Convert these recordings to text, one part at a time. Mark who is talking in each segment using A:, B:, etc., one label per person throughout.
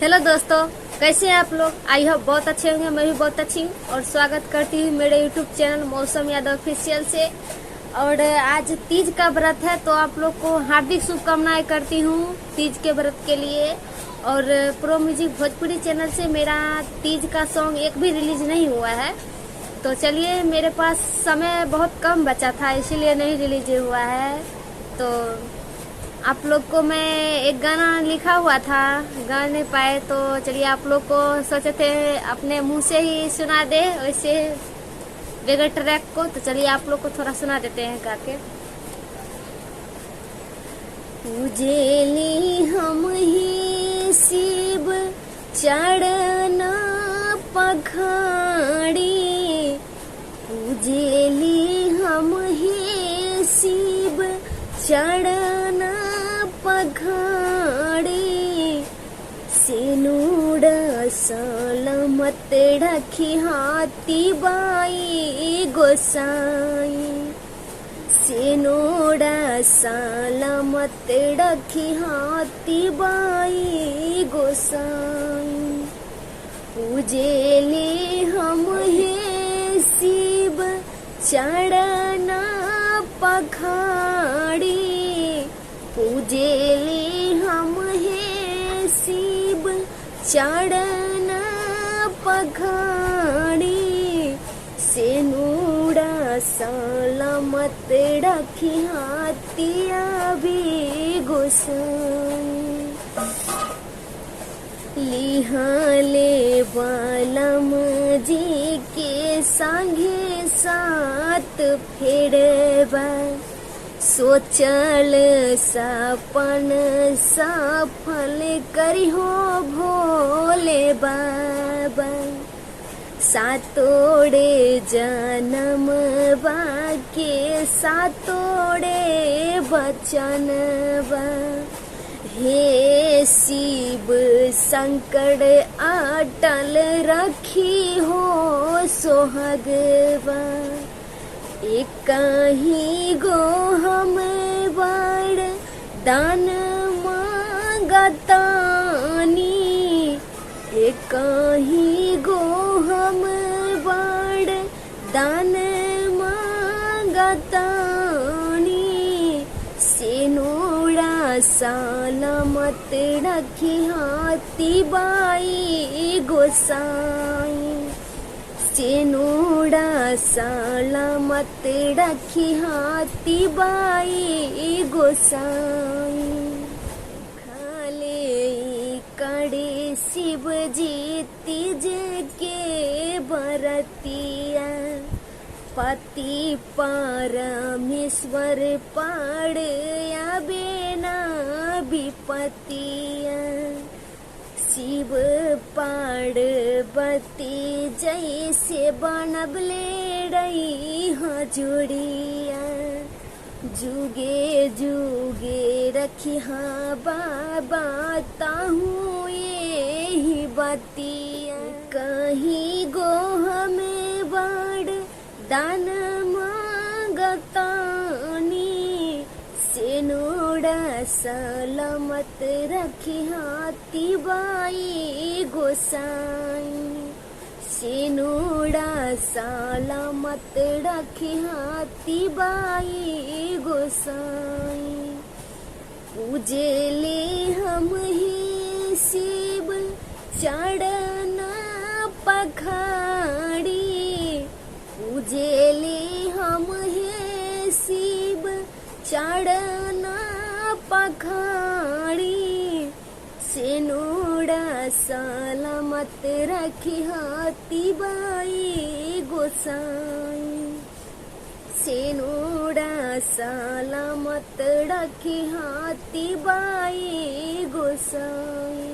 A: Hello दोस्तों, कैसे हैं आप लोग? I hope बहुत अच्छे होंगे। मैं भी बहुत अच्छी हूँ और स्वागत करती हूँ मेरे YouTube channel Mausam Yadav official से। और आज तीज का व्रत है तो आप लोग को हार्दिक शुभकामनाएं करती हूँ तीज के व्रत के लिए। और प्रो म्यूजिक भोजपुरी चैनल से मेरा तीज का सॉन्ग एक भी रिलीज नहीं हुआ है, तो चलिए मेरे पास समय बहुत कम बचा था इसीलिए नहीं रिलीज हुआ है। तो आप लोग को मैं एक गाना लिखा हुआ था, गा नहीं पाए, तो चलिए आप लोग को सोचे थे अपने मुंह से ही सुना दे वैसे बगैर ट्रैक को, तो चलिए आप लोग को थोड़ा सुना देते हैं गा के। पूजेली हम ही शिव चढ़ना पखाड़ी, पूजेली हम ही शिव चढ़ना पघाड़ी, सिनुड़ सलामत रखी हाथी बाई गोसाई, सिनुड़ सलामत रखी हाथी बाई गोसाई। पूजेली हम हे शिव चढ़ना पखाड़ी, पूजेली हम हे शिव चढ़ना पखाड़ी, सिनुड़ा सलामत रखी हाथिया भी गोसाई। लिहाले बालम जी के संगे साथ फेरबा, सोचल सपन सफल करिहो भोले बाबा, सातोड़े जन्म बाके सातोड़े बचन बा। हे शिव शंकर अटल रखी हो सोहगवा, एक ही गो हम वर दान मांगतानी, एक ही गो हम वर दान मांगतानी, सिनुड़ा सलामत रखी हाथी बाई गोसाई, सिनुड़ा सलामत रखी हाथी बाई गोसाई। खाले करे शिव जी तीज के बरतिया, पति परमेश्वर पाड़ आबे ना विपतिया, शिव पार्वती जैसे बनबले रही हजूरिया, जुगे जुगे रखी बाबा ताहू ये बतिया। कहीं गो हमें बड़ दान मांगतानी, सिनुड़ा सलामत रखी हाथी बाई गोसाई, सिनुड़ा सलामत रखी हाथी बाई गोसाई। पूजेले हम ही शिव चढ़ना पखाड़ी, पूजेले हम हे शिव चढ़ना पखाड़ी, सिनुड़ा सलामत रखी हाथी बाई गोसाई, सिनुड़ा सलामत रखी हाथी बाई गोसाई।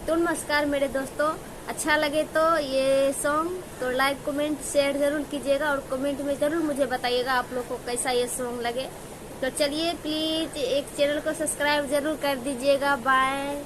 A: तो नमस्कार मेरे दोस्तों, अच्छा लगे तो ये सॉन्ग तो लाइक कमेंट शेयर जरूर कीजिएगा और कमेंट में जरूर मुझे बताइएगा आप लोग को कैसा ये सॉन्ग लगे। तो चलिए प्लीज एक चैनल को सब्सक्राइब जरूर कर दीजिएगा। बाय।